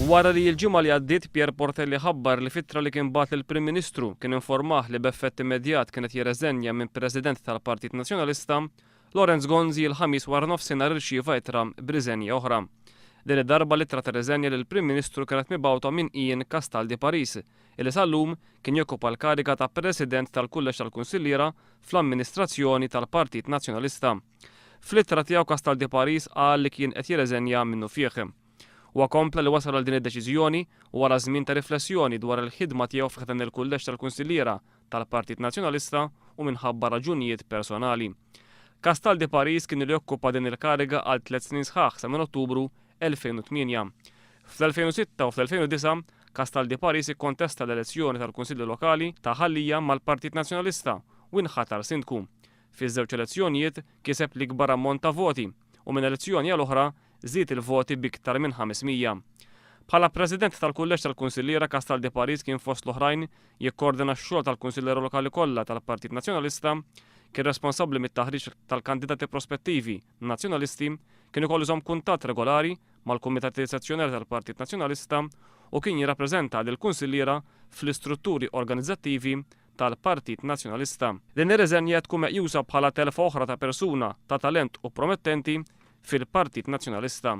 Wara li l-ġimgħa li għaddiet Pierre Portelli ħabbar li f'ittra li kien bagħat lill-Prim Ministru kien informah li b'effett immedjat kien qed jirreżenja minn President tal-Partit Nazzjonalista, Lawrence Gonzi l-Ħamis waranofsinhar irċieva ittra b'riżenja oħra. Din id-darba l-ittra ta' riżenja lill-Prim Ministru kienet mibgħuta minn Ian Castaldi Paris, illi sal-lum kien jokkupa l-kariga ta' President tal-Kulleġġ tal-Kunsilliera fl-amministrazzjoni tal-Partit Nazzjonalista. Fl-ittra tiegħu Castaldi Paris qal li kien qed jirreżenja minnufih. Huwa kompla li wasal għal din id-deċiżjoni wara żmien ta' riflessjoni dwar il-ħidma tiegħu fi ħdan il-Kulleġġ tal-Kunsilliera tal-Partit Nazzjonalista u minħabba raġunijiet personali. Castaldi Paris kien ilu jokkupa din il-kariga għal tlett snin sħaħ sa minn Ottubru 2008. Fl-2006 u fl-2009, Castaldi Paris ikkontesta l-elezzjoni tal-Kunsilli Lokali ta' Ħal Lija mal-Partit Nazzjonalista u inħatar Sindku. Fiż-żewġ elezzjonijiet kiseb l-ikbar ammont ta' voti u minn elezzjoni għal oħra żied il-voti b'iktar minn 500. Bħala President tal-Kulleġġ tal-Kunsilliera Castaldi Paris kien fost l-oħrajn jikkordina x-xogħol tal-Kunsilliera Lokali kollha tal-Partit Nazzjonalista, kien responsabbli mit-taħriġ tal-kandidati prospettivi Nazzjonalisti, kien ukoll iżomm kuntatt regolari mal-Kumitati Sezzjonali tal-Partit Nazzjonalista u kien jirrappreżenta lill-Kunsilliera fl-istrutturi organizzattivi tal-Partit Nazzjonalista. Din ir-riżenja qed tkun meqjusa bħala telfa oħra ta' persuna ta' talent u promettenti fil-Partit Nazzjonalista.